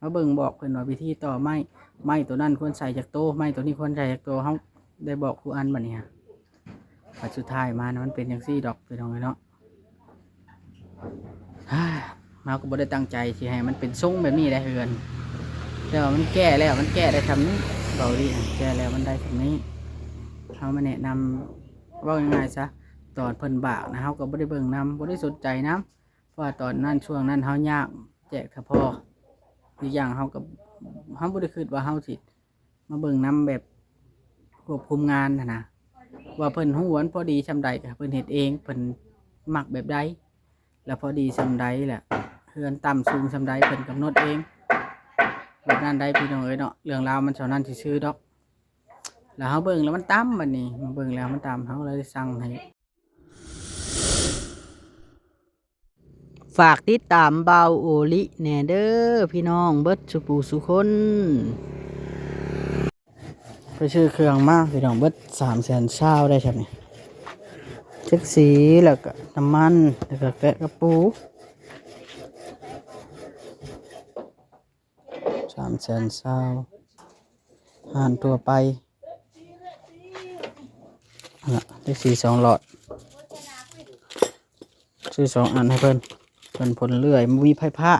ມາເບິ່ງບອກເພິ່ນວ່າວິທີຕໍ່ໄມ້ ໄມ້ໂຕນັ້ນຄວນໃສ່ຈັກໂຕ ໄມ້ໂຕນີ້ຄວນໃສ່ຈັກໂຕ ເຮົາໄດ້ບອກຄູ່ອັນບັດນີ້ຮະ. ບັດສຸດທ້າຍມານະ ມັນເປັນຈັ່ງຊີ້ດອກພີ່ນ້ອງເອີຍເນາະ. ເຮົາກໍບໍ່ໄດ້ຕັ້ງໃຈຊິໃຫ້ມັນເປັນຊົງແບບນີ້ແຫຼະເຮືອນ ແຕ່ວ່າມັນແກ້ແລ້ວ ມັນແກ້ໄດ້ຊ່ຳນີ້ ເວົ້າອີ່ຫຼີນະ ແກ້ແລ້ວມັນໄດ້ຊ່ຳນີ້. ເຮົາມາແນະນຳ ເວົ້າງ່າຍໆຊະ ຕອນເພິ່ນບາກນະ ເຮົາກໍບໍ່ໄດ້ເບິ່ງນຳ ບໍ່ໄດ້ສົນໃຈນຳ ເພາະວ່າຕອນນັ້ນ ຊ່ວງນັ້ນເຮົາຍາກ ແຈກຖ້າພໍ ອີກຢ່າງເຮົາກໍ ເຮົາບໍ່ໄດ້ຄິດວ່າເຮົາຊິ ມາເບິ່ງນຳແບບຄວບຄຸມງານຫັ້ນນະ ວ່າເພິ່ນຮູ້ອັນພໍດີຊ່ຳໃດ ກໍເພິ່ນເຮັດເອງ ເພິ່ນມັກແບບໃດ ແລ້ວພໍດີຊ່ຳໃດ ແລ້ວເຮືອນຕ່ຳສູງຊ່ຳໃດ ເພິ່ນກຳນົດເອງ ແບບນັ້ນໄດ໋ພີ່ນ້ອງເອີຍເນາະ. ເລື່ອງລາວມັນສ່ຳນັ້ນຊື່ໆດອກ ແລ້ວເຮົາເບິ່ງແລ້ວມັນຕ່ຳ ບັດນີ້ມາເບິ່ງແລ້ວມັນຕ່ຳ ເຮົາເລີຍສັ່ງໃຫ້ ຝາກຕິດຕາມບ່າວໂອລິແດ່ເດີພີ່ນ້ອງເບິດສູ່ຜູ້ສູ່ຄົນ. ໄປຊື້ເຄື່ອງມາພີ່ນ້ອງ ເບິດສາມແສນຊາວໄດ້ຊ່ຳນີ້ ຈັກສີ ແລ້ວກະນ້ຳມັນ ແລ້ວກະແກະກະປູ ສາມແສນຊາວ ຮ້ານທົ່ວໄປ ຫັ້ນລະ ໄດ້ສີ່ສອງຫຼອດ ຊື້ສອງອັນໃຫ້ເພິ່ນ ເພິ່ນພົນເລື່ອຍ ບໍ່ມີໄຟຟ້າ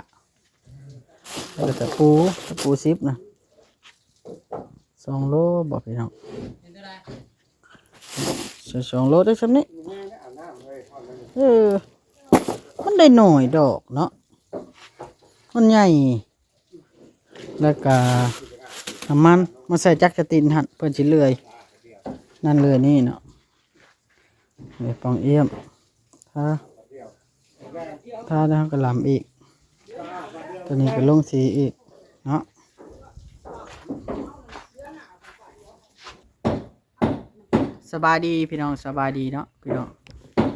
ແລ້ວກໍຕະປູ ຕະປູສິບນະ ສອງໂລບໍ່ພີ່ນ້ອງ ໃສ່ສອງໂລໄດ້ຊ່ຳນີ້ ເອີ ມັນໄດ້ໜ້ອຍດອກເນາະ ມັນໃຫຍ່ ແລ້ວກະນ້ຳມັນມາໃສ່ຈັກສະຕິນຫັ້ນ ເພິ່ນຊິເລື່ອຍນັ້ນເລື່ອຍນີ້ເນາະ ເລີຍປ່ອງອ້ຽມ ທາ ທາແລ້ວເຮົາກໍລຳອີກ ໂຕນີ້ກໍລົງສີອີກເນາະ. ສະບາຍດີພີ່ນ້ອງ ສະບາຍດີເນາະພີ່ນ້ອງ.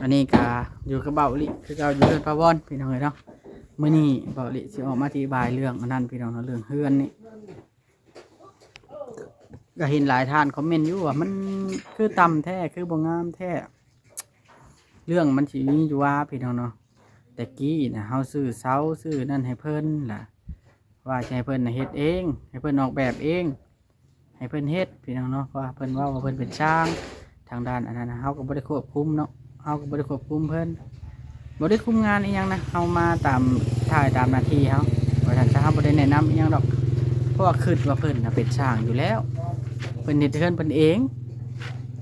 ອັນນີ້ກະຢູ່ກັບບ່າວອຸລິຄືເກົ່າ ຢູ່ເຮືອນປ້າວອນພີ່ນ້ອງເອີຍເນາະ. ມື້ນີ້ບ່າວອຸລິຊິອອກມາອະທິບາຍເລື່ອງອັນນັ້ນພີ່ນ້ອງເນາະ ເລື່ອງເຮືອນນີ້ ກະເຫັນຫຼາຍທ່ານຄອມເມັນຢູ່ວ່າມັນຄືຕ່ຳແທ້ ຄືບໍ່ງາມແທ້. ເລື່ອງມັນຊິມີຢູ່ວ່າພີ່ນ້ອງເນາະ ແຕ່ກີ້ນະເຮົາຊື້ເສົາຊື້ນັ້ນໃຫ້ເພິ່ນລະ ວ່າຊິໃຫ້ເພິ່ນນະເຮັດເອງ ໃຫ້ເພິ່ນອອກແບບເອງ ໃຫ້ເພິ່ນເຮັດພີ່ນ້ອງເນາະ. ເພາະວ່າເພິ່ນເວົ້າວ່າເພິ່ນເປັນຊ່າງທາງດ້ານອັນນັ້ນນະ ເຮົາກໍບໍ່ໄດ້ຄວບຄຸມເນາະ ເຮົາກໍບໍ່ໄດ້ຄວບຄຸມເພິ່ນ ບໍ່ໄດ້ຄຸມງານອີ່ຫຍັງນະ ເຮົາມາຕາມ ຖ່າຍຕາມໜ້າທີ່ເຮົາວ່າຊັ້ນຊະ. ເຮົາບໍ່ໄດ້ແນະນຳອີ່ຫຍັງດອກ ເພາະວ່າຄິດວ່າເພິ່ນນະເປັນຊ່າງຢູ່ແລ້ວ ເພິ່ນເຮັດເຮືອນເພິ່ນເອງ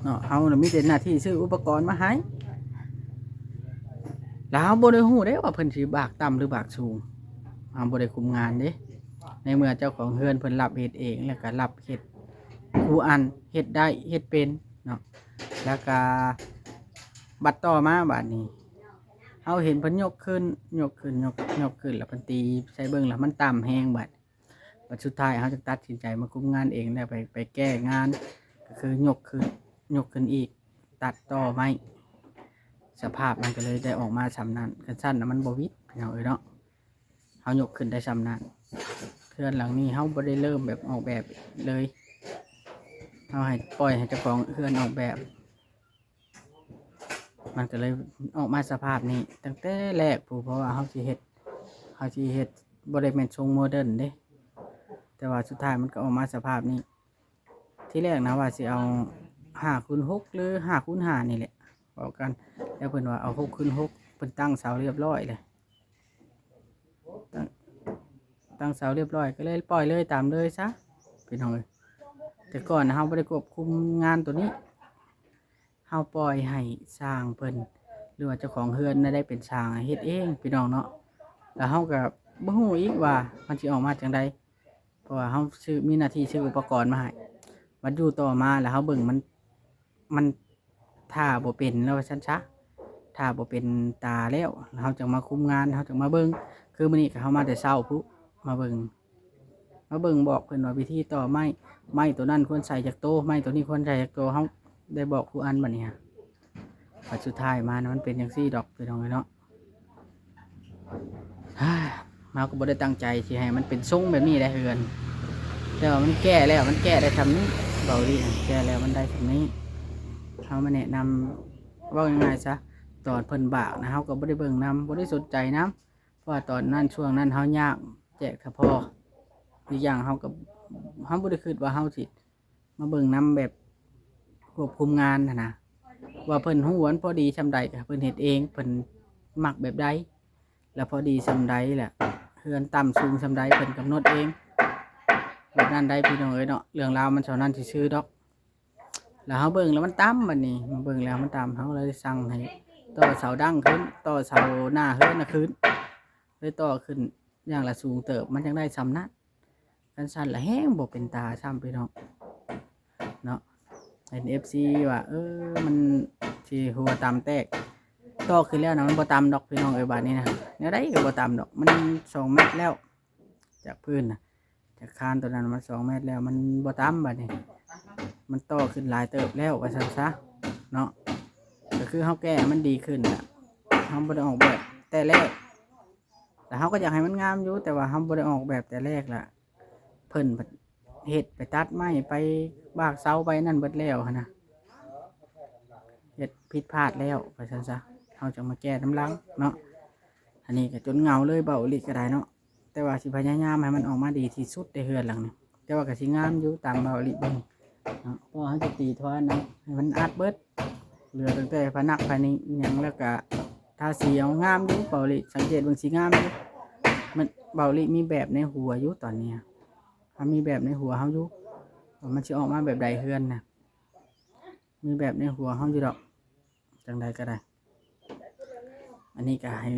ເນາະ ເຮົານະມີແຕ່ໜ້າທີ່ຊື້ອຸປະກອນມາໃຫ້ ແລ້ວເຮົາບໍ່ໄດ້ຮູ້ເດ້ວ່າເພິ່ນຊິບາກຕ່ຳຫຼືບາກສູງ ເຮົາບໍ່ໄດ້ຄຸມງານເດ້. ໃນເມື່ອເຈົ້າຂອງເຮືອນເພິ່ນຮັບເຮັດເອງ ແລ້ວກໍຮັບເຮັດ ຜູ້ອັນເຮັດໄດ້ເຮັດເປັນເນາະ ແລ້ວກໍບັດຕໍ່ມາບາດນີ້ ເຮົາເຫັນເພິ່ນຍົກຂຶ້ນ ຍົກຂຶ້ນ ຍົກ ຍົກຂຶ້ນ ແລ້ວເພິ່ນຕີໃສ່ເບິ່ງ ແລ້ວມັນຕ່ຳແຮງ ບາດ ບັດສຸດທ້າຍເຮົາຈຶ່ງຕັດສິນໃຈມາຄຸມງານເອງ ແລ້ວໄປ ໄປແກ້ງານ ກໍຄືຍົກຂຶ້ນ ຍົກຂຶ້ນອີກ ຕັດຕໍ່ໄມ້ ສະພາບມັນກໍເລີຍໄດ້ອອກມາຊ່ຳນັ້ນ. ຄັນຊັ້ນນະມັນບໍ່ຫວິດພີ່ນ້ອງເອີຍເນາະ ເຮົາຍົກຂຶ້ນໄດ້ຊ່ຳນັ້ນ. ເຮືອນຫຼັງນີ້ເຮົາບໍ່ໄດ້ເລີ່ມແບບອອກແບບເລີຍ ເຮົາໃຫ້ ປ່ອຍໃຫ້ເຈົ້າຂອງເຮືອນອອກແບບ ມັນກໍເລີຍອອກມາສະພາບນີ້ຕັ້ງແຕ່ແລກພຸ້ນ ເພາະວ່າເຮົາຊິເຮັດ ເຮົາຊິເຮັດບໍ່ໄດ້ແມ່ນຊົງໂມເດີນເດ້ ແຕ່ວ່າສຸດທ້າຍມັນກໍອອກມາສະພາບນີ້. ທີແລກນະວ່າຊິເອົາຫ້າຄູນຫົກ ຫຼື ຫ້າຄູນຫ້ານີ້ແຫຼະ ເວົ້າກັນ ແລ້ວເພິ່ນວ່າເອົາຫົກຄູນຫົກ ເພິ່ນຕັ້ງເສົາລຽບຮ້ອຍແລ້ວ ຕັ້ງ ຕັ້ງເສົາລຽບຮ້ອຍ ກໍເລີຍປ່ອຍເລີຍຕາມເລີຍຊະ ພີ່ນ້ອງເອີຍ. ແຕ່ກ່ອນນະເຮົາບໍ່ໄດ້ຄວບຄຸມງານໂຕນີ້ ເຮົາປ່ອຍໃຫ້ຊ່າງເພິ່ນ ຫຼືວ່າເຈົ້າຂອງເຮືອນນະໄດ້ເປັນຊ່າງເຮັດເອງ ພີ່ນ້ອງເນາະ. ແລ້ວເຮົາກໍບໍ່ຮູ້ອີກວ່າມັນຊິອອກມາຈັ່ງໃດ ເພາະວ່າເຮົາຊື້ ມີໜ້າທີ່ຊື້ອຸປະກອນມາໃຫ້ ບັດຢູ່ຕໍ່ມາແລ້ວເຮົາເບິ່ງມັນ ມັນຖ້າບໍ່ເປັນແລ້ວວ່າຊັ້ນຊະ ຖ້າບໍ່ເປັນຕາແລ້ວ ເຮົາຈັ່ງມາຄຸມງານ ເຮົາຈັ່ງມາເບິ່ງ. ຄືມື້ນີ້ກໍເຮົາມາແຕ່ເຊົ້າພຸ້ນ ມາເບິ່ງ ມາເບິ່ງບອກເພິ່ນວ່າວິທີຕໍ່ໄມ້ ໄມ້ໂຕນັ້ນຄວນໃສ່ຈັກໂຕ ໄມ້ໂຕນີ້ຄວນໃສ່ຈັກໂຕ ເຮົາໄດ້ບອກຄູ່ອັນບັດນີ້ຮະ. ບັດສຸດທ້າຍມານະ ມັນເປັນຈັ່ງຊີ້ດອກ ພີ່ນ້ອງເອີຍເນາະ. ເຮົາກໍບໍ່ໄດ້ຕັ້ງໃຈຊິໃຫ້ມັນເປັນຊົງແບບນີ້ແຫຼະເຮືອນ ແຕ່ວ່າມັນແກ້ແລ້ວ ມັນແກ້ໄດ້ຊ່ຳນີ້ ເວົ້າອີ່ຫຼີນະ ແກ້ແລ້ວມັນໄດ້ຊ່ຳນີ້. ເຮົາມາແນະນຳ ເວົ້າງ່າຍໆຊະ ຕອນເພິ່ນບາກນະ ເຮົາກໍບໍ່ໄດ້ເບິ່ງນຳ ບໍ່ໄດ້ສົນໃຈນຳ ເພາະວ່າຕອນນັ້ນ ຊ່ວງນັ້ນເຮົາຍາກ ແຈກຖ້າພໍ ອີກຢ່າງເຮົາກໍ ເຮົາບໍ່ໄດ້ຄິດວ່າເຮົາຊິມາເບິ່ງນຳແບບຄວບຄຸມງານຫັ້ນນະ ວ່າເພິ່ນຮູ້ວ່າມັນພໍດີຊ່ຳໃດ ກໍເພິ່ນເຮັດເອງ ເພິ່ນມັກແບບໃດ ແລ້ວພໍດີຊ່ຳໃດ ແລ້ວເຮືອນຕ່ຳສູງຊ່ຳໃດ ເພິ່ນກຳນົດເອງ ແບບນັ້ນໄດ໋ພີ່ນ້ອງເອີຍເນາະ. ເລື່ອງລາວມັນສ່ຳນັ້ນຊື່ໆດອກ. ແລ້ວເຮົາເບິ່ງແລ້ວມັນຕ່ຳ ບັດນີ້ມາເບິ່ງແລ້ວມັນຕ່ຳ ເຮົາເລີຍສັ່ງໃຫ້ຕໍ່ເສົາດັ້ງຂຶ້ນ ຕໍ່ເສົາໜ້າເຮືອນນະຂຶ້ນ ເລີຍຕໍ່ຂຶ້ນຢ່າງລະສູງເຕີບ ມັນຈັ່ງໄດ້ຊ່ຳນັ້ນ. ຄັນຊັ້ນລະແຮງບໍ່ເປັນຕາຊ້ຳພີ່ນ້ອງເນາະ. ເຫັນເອັຟຊີວ່າ ເອີ ມັນຊິຫົວຕ່ຳແຕກ ຕໍ່ຂຶ້ນແລ້ວນະ ມັນບໍ່ຕ່ຳດອກພີ່ນ້ອງເອີຍ ບາດນີ້ນະ ແນວໃດກໍບໍ່ຕ່ຳດອກ ມັນສອງແມັດແລ້ວ ຈາກພື້ນນະ ຈາກຄານຕົວນັ້ນມາສອງແມັດແລ້ວ ມັນບໍ່ຕ່ຳບາດນີ້ ມັນຕໍ່ຂຶ້ນຫຼາຍເຕີບແລ້ວວ່າຊັ້ນຊະເນາະ. ກໍຄືເຮົາແກ້ໃຫ້ມັນດີຂຶ້ນລະ ເຮົາບໍ່ໄດ້ອອກແບບແຕ່ແລກ ແລ້ວເຮົາກໍຢາກໃຫ້ມັນງາມຢູ່ ແຕ່ວ່າເຮົາບໍ່ໄດ້ອອກແບບແຕ່ແລກລະ ເພິ່ນເຮັດໄປຕັດໄມ້ ໄປບາກເສົາ ໄປນັ້ນເບິດແລ້ວຫັ້ນນະ ເຮັດຜິດພາດແລ້ວວ່າຊັ້ນຊະ ເຮົາຈັ່ງມາແກ້ນຳຫຼັງເນາະ. ອັນນີ້ກໍຈົນເຫງົາເລີຍ ເບົາອີ່ຫຼີກໍໄດ້ເນາະ ແຕ່ວ່າຊິພະຍາຍາມໃຫ້ມັນອອກມາດີທີ່ສຸດໃນເຮືອນຫຼັງນີ້ ແຕ່ວ່າກໍຊິງາມຢູ່ຕາມເບົາອີ່ຫຼີເບິ່ງເນາະ. ເພາະວ່າເຮົາຈະຕີທອນເອົາໃຫ້ມັນອັດເບິດ ເຫຼືອຕັ້ງແຕ່ຜະໜັກພາຍໃນຫຍັງ ແລ້ວກະທາສີເອົາ ງາມຢູ່ເບົາອີ່ຫຼີ ສັງເກດເບິ່ງ ສີງາມຢູ່. ມັນ ເບົາອີ່ຫຼີມີແບບໃນຫົວຢູ່ຕອນນີ້ ເຮົາມີແບບໃນຫົວເຮົາຢູ່ ວ່າມັນຊິອອກມາແບບໃດເຮືອນນະ ມີແບບໃນຫົວເຮົາຢູ່ດອກ ຈັ່ງໃດກໍໄດ້. ອັນນີ້ກໍໃຫ້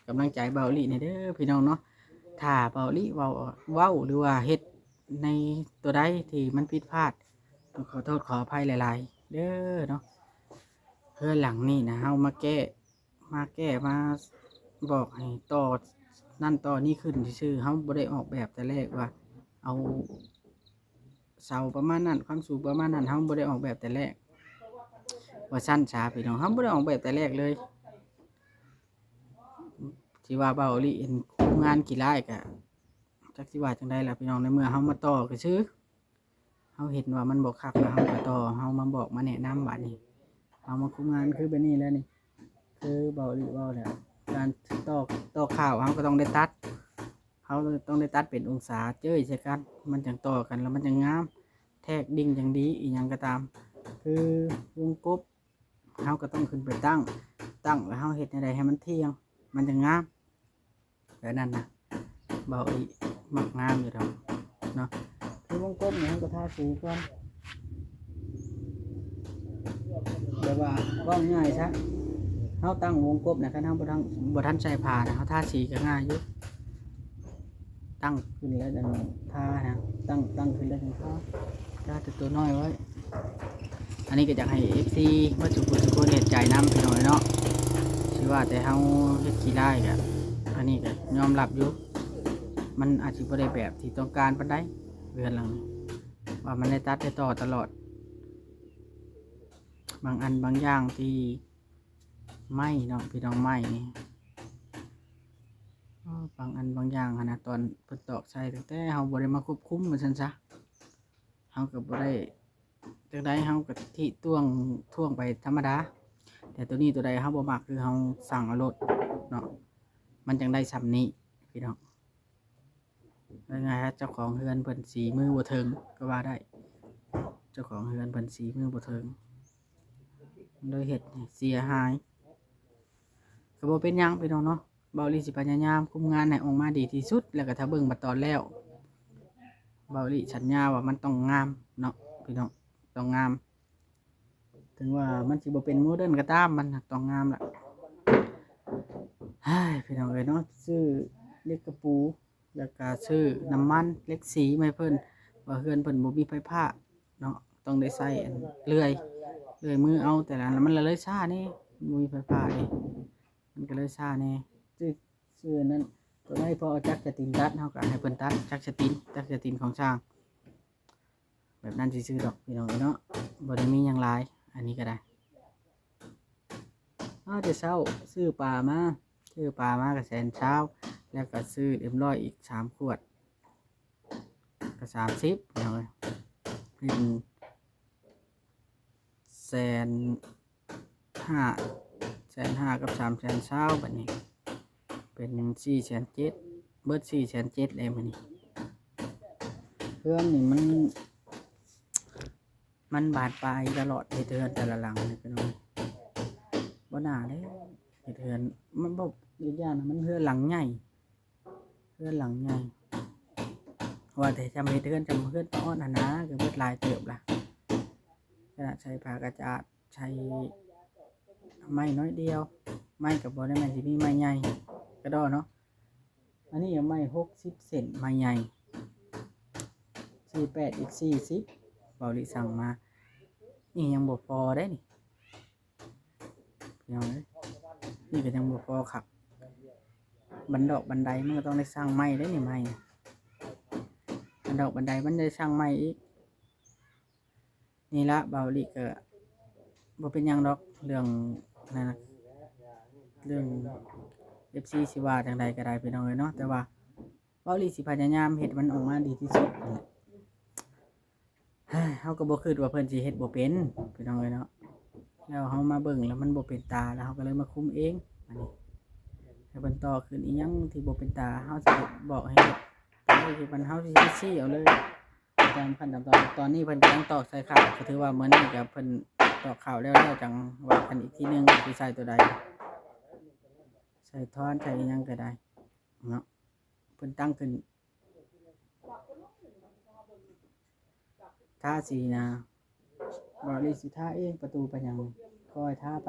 ກຳລັງໃຈເບົາອີ່ຫຼີແດ່ເດີພີ່ນ້ອງເນາະ. ຖ້າເບົາອີ່ຫຼີເວົ້າ ເວົ້າ ຫຼືວ່າເຮັດໃນຕົວໃດທີ່ມັນຜິດພາດ ກໍຂໍໂທດຂໍອະໄພຫຼາຍໆເດີເນາະ. ເຮືອນຫຼັງນີ້ນະ ເຮົາມາແກ້ ມາແກ້ ມາບອກໃຫ້ຕໍ່ນັ້ນຕໍ່ນີ້ຂຶ້ນຊື່ໆ ເຮົາບໍ່ໄດ້ອອກແບບແຕ່ແລກວ່າເອົາ ເສົາປະມານນັ້ນ ຄວາມສູງປະມານນັ້ນ ເຮົາບໍ່ໄດ້ອອກແບບແຕ່ແລກ ວ່າຊັ້ນຊະພີ່ນ້ອງ ເຮົາບໍ່ໄດ້ອອກແບບແຕ່ແລກເລີຍ. ທີ່ວ່າເບົາອີ່ຫຼີເຫັນຄຸມງານຂີ້ລ້າຍ ກະຈັກຊິວ່າຈັ່ງໃດລະພີ່ນ້ອງ ໃນເມື່ອເຮົາມາຕໍ່ກະຊື່ ເຮົາເຫັນວ່າມັນບໍ່ຄັກລະ ເຮົາກະຕໍ່ ເຮົາມາບອກມາແນະນຳ ບາດນີ້ເຮົາມາຄຸມງານຄືແບບນີ້ແລ້ວນີ້ ຄືເບົາອີ່ຫຼີເວົ້າແລ້ວ ການຕໍ່ ຕໍ່ຂ່າວເຮົາກໍຕ້ອງໄດ້ຕັດ ເຮົາຕ້ອງໄດ້ຕັດເປັນອົງສາເຈີຍໃສ່ກັນ ມັນຈັ່ງຕໍ່ກັນແລ້ວມັນຈັ່ງງາມ ແທກດິ່ງຈັ່ງດີ ອີ່ຫຍັງກໍຕາມ ຄືວົງກົບ ເຮົາກໍຕ້ອງຂຶ້ນໄປຕັ້ງ ຕັ້ງແລ້ວເຮົາເຮັດແນວໃດໃຫ້ມັນທ່ຽງ ມັນຈັ່ງງາມ ແບບນັ້ນນະ ເບົາອີ່ຫຼີມັກງາມຢູ່ດອກເນາະ. ຄືວົງກົບນີ້ເຮົາກໍທາສີກ່ອນ ແບບວ່າເວົ້າງ່າຍຊະ ເຮົາຕັ້ງວົງກົບນະ ຄັນເຮົາບໍ່ທັນ ບໍ່ທັນໃສ່ຜ້ານະ ເຮົາທາສີກໍງ່າຍຢູ່ ຕັ້ງຂຶ້ນແລ້ວຈັ່ງທານະ ຕັ້ງ ຕັ້ງຂຶ້ນແລ້ວຈັ່ງທາ ທາແຕ່ຕົວນ້ອຍໄວ້. ອັນນີ້ກໍຢາກໃຫ້ເອັຟຊີເບິດທຸກຄົນເຫັນໃຈນຳພີ່ນ້ອງເອີຍເນາະ ຊິວ່າແຕ່ເຮົາເຮັດຂີ້ລ້າຍກໍ ອັນນີ້ກໍຍອມຮັບຢູ່ ມັນອາດຊິບໍ່ໄດ້ແບບທີ່ຕ້ອງການປານໃດ ເຮືອນຫຼັງນີ້ ວ່າມັນໄດ້ຕັດໄດ້ຕໍ່ຕະຫຼອດ ບາງອັນບາງຢ່າງທີ່ໄມ້ເນາະ ພີ່ນ້ອງ ໄມ້ນີ້ ເອີ ບາງອັນບາງຢ່າງຫັ້ນນະ ຕອນເພິ່ນຕອກໃສ່ ຕັ້ງແຕ່ເຮົາບໍ່ໄດ້ມາຄວບຄຸມວ່າຊັ້ນຊະ ເຮົາກໍບໍ່ໄດ້ ຈັ່ງໃດເຮົາກໍຕິຕວງ ທ້ວງໄປທຳມະດາ ແຕ່ໂຕນີ້ໂຕໃດເຮົາບໍ່ມັກ ຄືເຮົາສັ່ງເອົາໂລດເນາະ ມັນຈັ່ງໄດ້ຊ່ຳນີ້ພີ່ນ້ອງ. ເວົ້າງ່າຍໆ ເຈົ້າຂອງເຮືອນເພິ່ນສີມືບໍ່ເຖິງກໍວ່າໄດ້ ເຈົ້າຂອງເຮືອນເພິ່ນສີມືບໍ່ເຖິງ ໂດຍເຮັດໃຫ້ເສຍຫາຍ ກໍບໍ່ເປັນຫຍັງພີ່ນ້ອງເນາະ. ເບົາອີ່ຫຼີຊິພະຍາຍາມຄຸມງານໃຫ້ອອກມາດີທີ່ສຸດ ແລ້ວກໍຖ້າເບິ່ງບັດຕອນແລ້ວ ເບົາອີ່ຫຼີສັນຍາວ່າມັນຕ້ອງງາມເນາະພີ່ນ້ອງ ຕ້ອງງາມ ເຖິງວ່າມັນຊິບໍ່ເປັນໂມເດີນກໍຕາມ ມັນກໍຕ້ອງງາມລະ. ເຮີ້ຍ ພີ່ນ້ອງເອີຍເນາະ ຊື້ເຫຼັກກະປູ ແລ້ວກະຊື້ນ້ຳມັນເຫຼັກສີມາໃຫ້ເພິ່ນ ວ່າເຮືອນເພິ່ນບໍ່ມີໄຟຟ້າເນາະ ຕ້ອງໄດ້ໃຊ້ອັນເລື່ອຍ ເລື່ອຍມືເອົາ ແຕ່ລະມັນລະເລີຍຊ້າແດ່ ບໍ່ມີໄຟຟ້າເດ້ ມັນກໍເລີຍຊ້າແດ່. ຊື້ ຊື້ອັນນັ້ນ ຕົວໃດພໍເອົາຈັກສະຕິນຕັດ ເຮົາກໍໃຫ້ເພິ່ນຕັດຈັກສະຕິນ ຈັກສະຕິນຂອງຊ່າງ ແບບນັ້ນຊື່ໆດອກພີ່ນ້ອງເອີຍເນາະ ບໍ່ໄດ້ມີຫຍັງຫຼາຍ. ອັນນີ້ກໍໄດ້ ມາແຕ່ເຊົ້າຊື້ປາມາ ຊື້ປາມາກໍແສນຊາວ ແລ້ວກໍຊື້ເອັມຮ້ອຍອີກສາມຂວດ ກໍສາມສິບພີ່ນ້ອງເອີຍ ເປັນແສນຫ້າ ແສນຫ້າກັບສາມແສນຊາວ ບັດນີ້ເປັນສີ່ແສນເຈັດ ເບິດສີ່ແສນເຈັດເດ້ມື້ນີ້ ເຮືອນນີ້ມັນ ມັນບານປາຍຕະຫຼອດ ເຮັດເຮືອນແຕ່ລະຫຼັງນີ້ພີ່ນ້ອງ ບໍ່ໜ້າເດ້ເຮັດເຮືອນ ມັນບໍ່ ອີກຢ່າງນະ ມັນເຮືອນຫຼັງໃຫຍ່ ເຮືອນຫຼັງໃຫຍ່ ວ່າແຕ່ຈຳເຮັດເຮືອນ ຈຳເຮືອນປາອອດຫັ້ນນາ ກໍເບິດຫຼາຍເຕີບລະ ຂະໜາດໃສ່ຜ້າກະຈາດ ໃສ່ໄມ້ໜ້ອຍດຽວ ໄມ້ກໍບໍ່ໄດ້ແມ່ນຊິມີໄມ້ໃຫຍ່ກະດໍ້ເນາະ ອັນນີ້ໄມ້ຫົກສິບເຊັນ ໄມ້ໃຫຍ່ ສີ່ແປດ ອີກສີ່ສິບ ເບົາຫຼີສັ່ງມາ ນີ້ຍັງບໍ່ພໍເດ້ນີ້ ພີ່ນ້ອງເອີຍ ນີ້ກໍຍັງບໍ່ພໍຄັກ ບັນດອກບັນໄດມັນກໍຕ້ອງໄດ້ສ້າງໃໝ່ເດ້ນີ້ ໃໝ່ ບັນດອກບັນໄດມັນໄດ້ສ້າງໃໝ່ອີກ ນີ້ລະ ເບົາຫຼີກໍບໍ່ເປັນຫຍັງດອກ ເລື່ອງນັ້ນນະ ເລື່ອງເອັຟຊີຊິວ່າຈັ່ງໃດກໍໄດ້ ພີ່ນ້ອງເອີຍເນາະ ແຕ່ວ່າເບົາຫຼີຊິພະຍາຍາມເຮັດມັນອອກມາດີທີ່ສຸດນັ້ນແຫຼະ. ເຮົາກໍບໍ່ຄິດວ່າເພິ່ນຊິເຮັດບໍ່ເປັນ ພີ່ນ້ອງເອີຍເນາະ ແລ້ວເຮົາມາເບິ່ງແລ້ວມັນບໍ່ເປັນຕາ ແລ້ວເຮົາກໍເລີຍມາຄຸມເອງ ບາດນີ້ໃຫ້ເພິ່ນຕໍ່ຂຶ້ນ ອີ່ຫຍັງທີ່ບໍ່ເປັນຕາ ເຮົາຊິບອກໃຫ້ເຮັດ ຕາມທີ່ມັນ ເຮົາຊິຊີ້ເອົາເລີຍ ຕາມຂັ້ນຕອນ. ຕອນນີ້ເພິ່ນກຳລັງຕອກໃສ່ເຂົ້າ ກໍຖືວ່າມື້ນີ້ກໍເພິ່ນຕອກເຂົ້າແລ້ວ ແລ້ວຈັ່ງວ່າກັນອີກທີໜຶ່ງ ຊິໃສ່ຕົວໃດ ໃສ່ທ່ອນ ໃສ່ອີ່ຫຍັງກໍໄດ້ເນາະ ເພິ່ນຕັ້ງຂຶ້ນ ທາສີນະ ເບົາຫຼີຊິທາເອງ ປະຕູໄປຫຍັງ ຄ່ອຍທາໄປ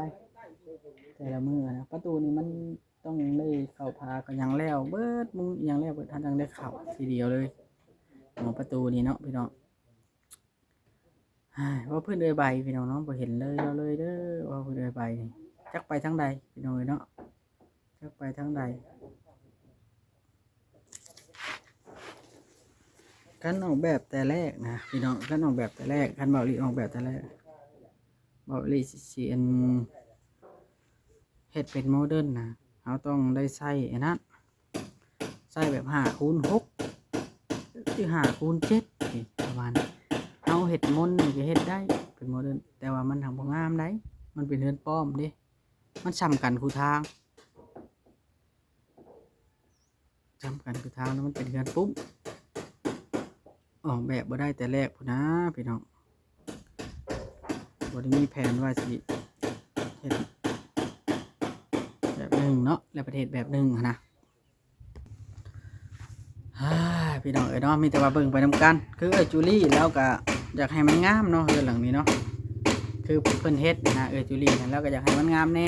ແຕ່ລະມື້ນະ ປະຕູນີ້ມັນຕ້ອງໄດ້ເຂົ້າຜ້າກໍຫຍັງແລ້ວເບິດ ມຸງອີ່ຫຍັງແລ້ວເບິດ ເຮົາຈັ່ງໄດ້ເຂົ້າທີດຽວເລີຍ ໝໍປະຕູນີ້ເນາະ ພີ່ນ້ອງ. ເວົ້າພື້ນເອື້ອຍໃບ ພີ່ນ້ອງເນາະ ບໍ່ເຫັນເລີຍ ລາວເລີຍເດີ ເວົ້າພື້ນເອື້ອຍໃບນີ້ ຈັກໄປທາງໃດ ພີ່ນ້ອງເອີຍເນາະ ຈັກໄປທາງໃດ. ຄັນອອກແບບແຕ່ແລກນະ ພີ່ນ້ອງ ຄັນອອກແບບແຕ່ແລກ ຄັນເບົາຫຼີອອກແບບແຕ່ແລກ ເບົາຫຼີຊິ ຊິອັນ ເຮັດເປັນໂມເດີນນະ ເຮົາຕ້ອງໄດ້ໃຊ້ອັນນັ້ນ ໃຊ້ແບບຫ້າຄູນຫົກ ຫຼືຫ້າຄູນເຈັດນີ້ ປະມານນີ້ ເຮົາເຮັດມົນນີ້ກໍເຮັດໄດ້ເປັນໂມເດີນ ແຕ່ວ່າມັນຫາກບໍ່ງາມໃດ ມັນເປັນເຮືອນປ້ອມເດ້ ມັນສ່ຳກັນຄູ່ທາງ ຈຳກັນຄືທາງ ແລ້ວມັນເປັນເຮືອນປຸ້ມ ອອກແບບບໍ່ໄດ້ແຕ່ແລກພຸ້ນນາ ພີ່ນ້ອງ ບໍ່ໄດ້ມີແຜນວ່າຊິເຮັດແບບໜຶ່ງເນາະ ແລ້ວປະເທດແບບໜຶ່ງຫັ້ນນະ. ພີ່ນ້ອງເອີຍເນາະ ມີແຕ່ວ່າເບິ່ງໄປນຳກັນ ຄືເອື້ອຍຈູລີລາວກະ ຢາກໃຫ້ມັນງາມເນາະ ເຮືອນຫຼັງນີ້ເນາະ ຄືເພິ່ນເຮັດນະ ເອື້ອຍຈູລີນະ ລາວກໍຢາກໃຫ້ມັນງາມແດ່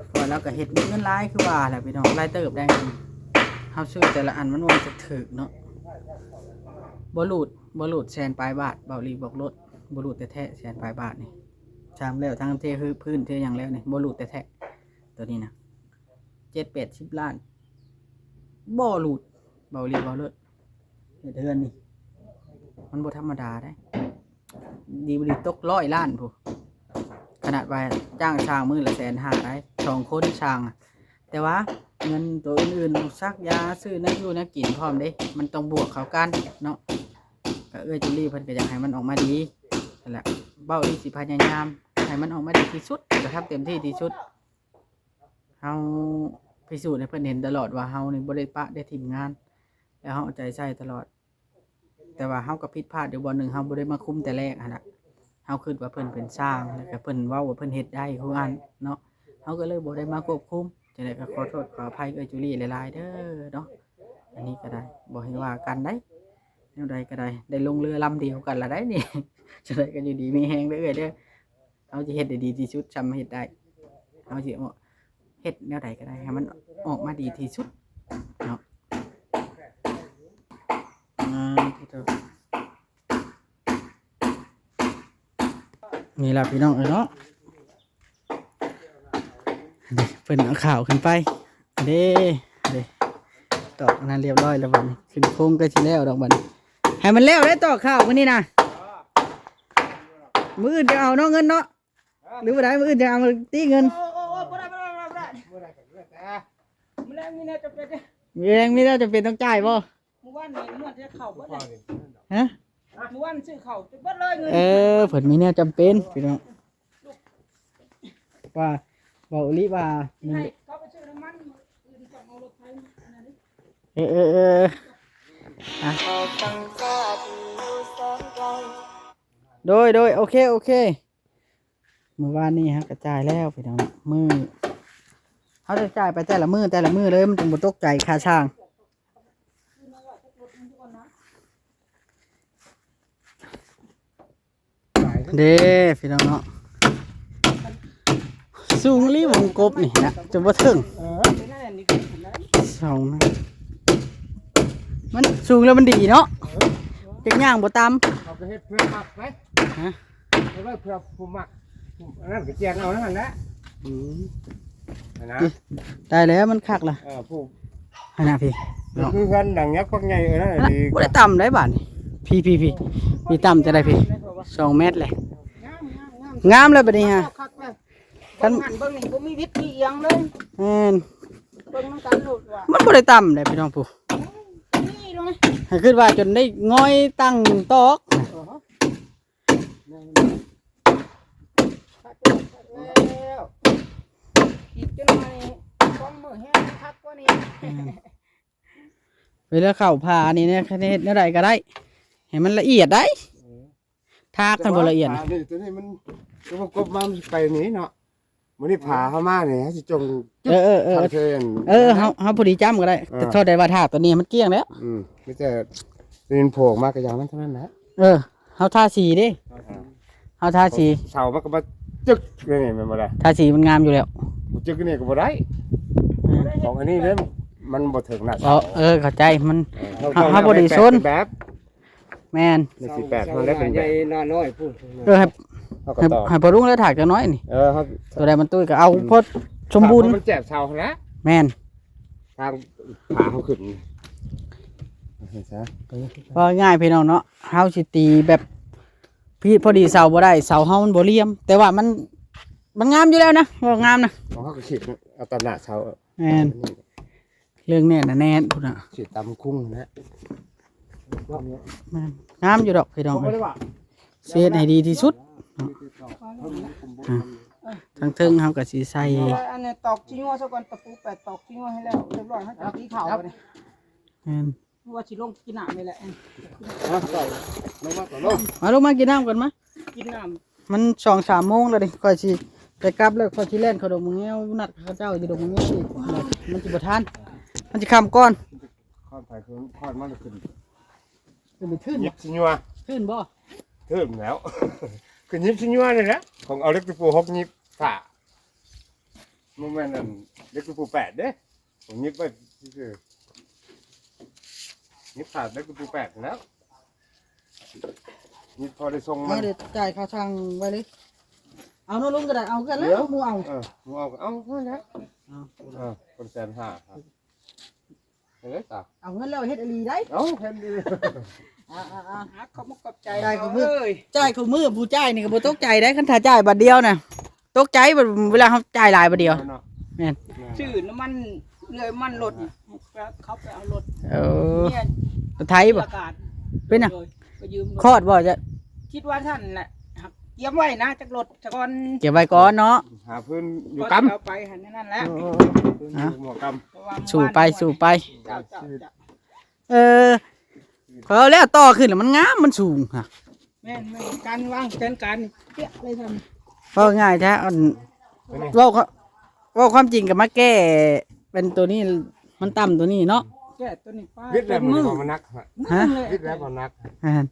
ເພາະວ່າລາວກໍເຮັດເບິດເງິນຫຼາຍ ຄືວ່າແຫຼະພີ່ນ້ອງ ຫຼາຍເຕີບໄດ໋ ເຮົາຊື້ແຕ່ລະອັນມັນບໍ່ຈັກຖືກເນາະ ບໍ່ຫຼູດ ບໍ່ຫຼູດແສນປາຍບາດ ເບົາຫຼີບອກໂລດ ບໍ່ຫຼູດແທ້ໆ ແສນປາຍບາດນີ້ ຊ່າງແລ້ວ ທັງເທພື້ນເທຫຍັງແລ້ວນີ້ ບໍ່ຫຼູດແທ້ໆ ໂຕນີ້ນະ ເຈັດແປດສິບລ້ານ ບໍ່ຫຼູດ ເບົາຫຼີເວົ້າໂລດ ເຮັດເຮືອນນີ້ ມັນບໍ່ທຳມະດາເດ້ ດີບໍ່ດີຕົກຮ້ອຍລ້ານພຸ້ນ ຂະໜາດວ່າຈ້າງຊ່າງມື້ລະແສນຫ້າໄດ໋ ສອງຄົນຊ່າງ ແຕ່ວ່າເງິນໂຕອື່ນໆ ສັກຢາ ຊື້ແນວຢູ່ແນວກິນພ້ອມເດ້ ມັນຕ້ອງບວກເຂົ້າກັນເນາະ ກໍເອື້ອຍຈູລີເພິ່ນກໍຢາກໃຫ້ມັນອອກມາດີ ຫັ້ນແຫຼະ ເບົາຫຼີຊິພະຍາຍາມໃຫ້ມັນອອກມາດີທີ່ສຸດ ກໍທຳເຕັມທີ່ທີ່ສຸດ. ເຮົາພິສູດໃຫ້ເພິ່ນເຫັນຕະຫຼອດວ່າເຮົານີ້ບໍ່ໄດ້ປະໄດ້ຖິ້ມງານ ແລະເຮົາເອົາໃຈໃສ່ຕະຫຼອດ ແຕ່ວ່າເຮົາກໍຜິດພາດຢູ່ບ່ອນໜຶ່ງ ເຮົາບໍ່ໄດ້ມາຄຸມແຕ່ແລກຫັ້ນລະ ເຮົາຄິດວ່າເພິ່ນເປັນຊ່າງ ແລ້ວກໍເພິ່ນເວົ້າວ່າເພິ່ນເຮັດໄດ້ຄືອັນເນາະ ເຮົາກໍເລີຍບໍ່ໄດ້ມາຄວບຄຸມ ຈັ່ງໃດກໍຂໍໂທດຂໍອະໄພເອື້ອຍຈູລີຫຼາຍໆເດີເນາະ ອັນນີ້ກໍໄດ້ ບໍ່ໃຫ້ວ່າກັນໃດ ແນວໃດກໍໄດ້ ໄດ້ລົງເຮືອລຳດຽວກັນລະໄດ໋ນີ້ ຈັ່ງໃດກໍຢູ່ດີມີແຮງເດີເອື້ອຍເດີ. ເຮົາຊິເຮັດໃຫ້ດີທີ່ສຸດຊ່ຳເຮັດໄດ້ ເຮົາຊິເຮັດແນວໃດກໍໄດ້ໃຫ້ມັນອອກມາດີທີ່ສຸດເນາະ ອາ ນີ້ລະພີ່ນ້ອງເອີຍເນາະ ເພິ່ນເອົາຂາວຂຶ້ນໄປ ເດ້ ເດ້ ຕອກອັນນັ້ນລຽບຮ້ອຍແລ້ວບັດນີ້ ຂຶ້ນໂຄງໃກ້ຊິແລ້ວດອກບັດນີ້ ໃຫ້ມັນແລ້ວໄດ້ຕອກຂາວມື້ນີ້ນະ ມື້ອື່ນຈະເອົາເນາະ ເງິນເນາະ ຫຼືບໍ່ໄດ້ ມື້ອື່ນຈະເອົາຕິເງິນ ໂອ້ ໂອ້ ໂອ້ ບໍ່ໄດ້ ບໍ່ໄດ້ ບໍ່ໄດ້ ມື້ແລງມີແນວຈຳເປັນເດ້ ມື້ແລງມີແນວຈຳເປັນຕ້ອງຈ່າຍບໍ່? ມື້ວານນີ້ເງິນທີ່ເຂົ້າເບິດເລີຍ ຮະ? ມື້ວານຊື້ເຂົ້າຈົນເບິດເລີຍເງິນ ເອີ ເພິ່ນມີແນວຈຳເປັນພີ່ນ້ອງ ວ່າ ເວົ້າອີ່ຫຼີວ່າ ໃຫ້ເຂົາໄປຊື້ນ້ຳມັນ ມື້ອື່ນຈະເອົາລົດໄຖ ເອີ ເອີ ເອີ ອາ. ໂດຍ ໂດຍ ໂອເຄ ໂອເຄ ມື້ວານນີ້ເຮົາກະຈ່າຍແລ້ວພີ່ນ້ອງເນາະ ມື້ ເຮົາຈະຈ່າຍໄປແຕ່ລະມື້ ແຕ່ລະມື້ເລີຍ ມັນຈຶ່ງບໍ່ຕົກໃຈຄ່າຊ່າງ. ເດ້ພີ່ນ້ອງເນາະ ສູງອີ່ຫຼີ ວົງກົບນີ້ນະ ຈົນບໍ່ເຖິງ ເອີ ສອງ ມັນສູງແລ້ວມັນດີເນາະ ຈັກຍ່າງບໍ່ຕຳ ເຮົາກະເຮັດເພື່ອມັກໄປ ຮະ ເຮັດໄວ້ເພື່ອຜູ້ມັກ ອັນນັ້ນກະຈຽນເອົານັ້ນແຫຼະ ອືມ ຫັ້ນນະ ໄດ້ແລ້ວ ມັນຄັກລະ ເອີ ຜູ້ ຫັ້ນນະພີ່ ຄືເຮືອນຫຼັງຍັກບັກໃຫຍ່ ເອີ ນັ້ນ ບໍ່ໄດ້ຕຳໄດ໋ບາດນີ້ ພີ່ໆໆ ມີຕຳຈັ່ງໃດພີ່ ສອງແມັດແຫຼະ ງາມແລ້ວບາດນີ້ຮະ ຄັນ ເບິ່ງຫັ້ນເບິ່ງນີ້ ບໍ່ມີວິດມີອຽງເລີຍ ແມ່ນ ເບິ່ງນຳກັນໂລດວ່າ ມັນບໍ່ໄດ້ຕຳເດ້ພີ່ນ້ອງຜູ້ ນີ້ໂລດນະ ໃຫ້ຄິດວ່າຈົນໄດ້ງອຍຕັ້ງຕອກ ເອີ ຄັກແລ້ວ ອີກຈັກໜ່ອຍ ສອງມື້ແຮງຄັກກວ່ານີ້ ແມ່ນ ເວລາເຂົ້າຜ່ານີ້ນະ ຄັນເຮັດແນວໃດກະໄດ້ ໃຫ້ມັນລະອຽດໄດ໋ ເອີ ທາກຄັນບໍ່ລະອຽດ ແຕ່ວ່າຜ່ານີ້ ໂຕນີ້ມັນ ໂຕມັນກົບມາ ມັນຊິໄປນີ້ເນາະ ມື້ນີ້ຜ່າເຮົາມານີ້ ເຮົາຊິຈົ່ງຈຸດ ເອີ ເອີ ເອີ ເອີ ເຮົາ ເຮົາພໍດີຈ້ຳກະໄດ້ ເອີ ແຕ່ເທົ່າໃດວ່າທາກໂຕນີ້ມັນກ້ຽງແລ້ວ ອືມ ມີແຕ່ ໂຕນີ້ໂຜ່ອອກມາກະຢ່າງມັນເທົ່ານັ້ນແຫຼະ ເອີ ເຮົາທາສີເດ້ ເຮົາທາສີ ເສົາມັນກະມາຈຶກນີ້ແມ່ນບໍ່ລະ ທາສີມັນງາມຢູ່ແລ້ວ ບໍ່ຈຶກນີ້ກະບໍ່ໄດ້ ອືມ ຂອງອັນນີ້ເດ້ ມັນບໍ່ເຖິງໜ້າເສົາ ເອີ ເອີ ເຂົ້າໃຈ ມັນ ເອີ ເຮົາ ເຮົາ ເຮົາບໍ່ໄດ້ຊົນ ແບບ ແມ່ນ ໜຶ່ງສີ່ແປດ ເຮົາໄດ້ເປັນແບບ ໃຫຍ່ໜ້ານ້ອຍພຸ້ນ ເອີ ໃຫ້ ເຮົາກະ ໃຫ້ ຕໍ່ ໃຫ້ພໍ່ລຸງເລີຍຖາກຈັກໜ້ອຍນີ້ ເອີ ເຮົາ ໂຕໃດມັນຕຸ້ຍກະເອົາ ອືມ ພໍສົມບູນ ມັນແຈບເສົາຫັ້ນແຫຼະ ແມ່ນ ທາງ ພາເຮົາຂຶ້ນ ເຫັນຊະ ເວົ້າງ່າຍພີ່ນ້ອງເນາະ ເຮົາຊິຕີແບບ ພີ້ ພໍດີເສົາບໍ່ໄດ້ ເສົາເຮົາມັນບໍ່ຫຼ່ຽມ ແຕ່ວ່າມັນ ມັນງາມຢູ່ແລ້ວນະ ເວົ້າງາມນະ ຂອງເຮົາກະຂີດເອົາຕາມໜ້າເສົາ ແມ່ນ ເລື່ອງແໜ້ນນະແໜ້ນພຸ້ນນະ ສີຕຳຄຸງຫັ້ນແຫຼະ ແມ່ນ ງາມຢູ່ດອກພີ່ນ້ອງເອີຍ ຊິເຮັດໃຫ້ດີທີ່ສຸດເນາະ ອາ ທາງເທິງເຮົາກະຊິໃສ່ ອັນນີ້ຕອກຂີ້ງົວຊະກ່ອນ ຕະປູແປດຕອກຂີ້ງົວໃຫ້ແລ້ວ ຮຽບຮ້ອຍ ເຮົາຈະຕີເຂົ້າບາດນີ້ ແມ່ນ ວ່າຊິລົງກິນນ້ຳນີ້ແຫຼະ ມາ ລົງມາກ່ອນ ມາ ລົງມາກິນນ້ຳກ່ອນມາ ກິນນ້ຳ ມັນສອງສາມໂມງແລ້ວເດ້ ຂ້ອຍຊິໄປກັບແລ້ວ ຂ້ອຍຊິແລ່ນເຂົ້າດົງໝາກແງວ ນັດເຂົາເຈົ້າຢູ່ດົງໝາກແງວອີກ ມັນຊິບໍ່ທັນ ມັນຊິຄ່ຳກ່ອນ ຄ້ອນໄປຄືນ ຄ້ອນມາແລ້ວຂຶ້ນ ຂຶ້ນໄປທຶນ ຫຍິບຊິຍົວ ທຶນບໍ່? ທຶນແລ້ວ ຂຶ້ນຫຍິບຊິຍົວນີ້ແຫຼະ ຂອງເອົາເຫຼັກຕະປູຫົກຫຍິບຝາ ບໍ່ແມ່ນອັນເຫຼັກຕະປູແປດເດ້ ຂ້ອຍຫຍິບໄວ້ຊື່ໆ ຫຍິບຂາດເຫຼັກຕະປູແປດຫັ້ນແຫຼ້ວ ຫຍິບພໍໄດ້ສົ່ງມັນ ເອົາ ດຽວຈ່າຍຄ່າຊ່າງໄວ້ເລີຍ ເອົາເນາະ ລຸງກະໄດ້ ເອົາກັນແລ້ວ ໝູ່ເອົາ ເອີ ໝູ່ເອົາກະເອົາຫັ້ນແຫຼະ ເອົາ ເອີ ຄົນແສນຫ້າ ເອົາເລີຍຕາ ເອົາເງິນແລ້ວເຮັດອີ່ຫຼີໄດ໋ ເອົາ ເຮັດອີ່ຫຼີ ອ່າໆໆ ຂອບໃຈ ຈ່າຍເຂົ້າມື້ ເອີຍ ຈ່າຍເຂົ້າມື້ ຜູ້ຈ່າຍນີ້ກະບໍ່ຕົກໃຈໄດ໋ ຄັນຖ້າຈ່າຍບາດດຽວນະ ຕົກໃຈເວລາເຮົາຈ່າຍຫຼາຍບາດດຽວ ເນາະ ແມ່ນ ຊື້ນ້ຳມັນເລື່ອຍນ້ຳມັນລົດ ເຂົາໄປເອົາລົດ ເອີ ລົດໄຖບໍ່ ເປັນຫຍັງ ໂດຍ ໄປຢືມລົດ ຄອດບໍ່ ຈະ ຄິດວ່າຊັ້ນແຫຼະ ກຽມໄວ້ນະ ຈັກລົດສາກ່ອນ ກຽມໄວ້ກ່ອນເນາະ ຫາພື້ນຢູ່ກຳ ເອົາໄປຫັ້ນນັ້ນແຫຼະ ເອີ ເອີ ເອີ ຢູ່ໝໍກຳ ສູ້ໄປ ສູ້ໄປ ເຈົ້າ ເຈົ້າ ເຈົ້າ ເອີ ຂ້ອຍເອົາແລ້ວ ຕໍ່ຂຶ້ນແລ້ວມັນງາມ ມັນສູງຫະ ແມ່ນໆ ການວາງແຜນການນີ້ເປະເລີຍຊັ້ນ ເວົ້າງ່າຍແທ້ ອັນ ເວົ້າ ເວົ້າຄວາມຈິງກະມາແກ້ເປັນໂຕນີ້ ມັນຕ່ຳໂຕນີ້ເນາະ ແກ້ໂຕນີ້ປາ ວິດແລ້ວ ເປັນມື້ ມັນບໍ່ໜັກ ຮະ ວິດແລ້ວບໍ່ໜັກ ແມ່ນ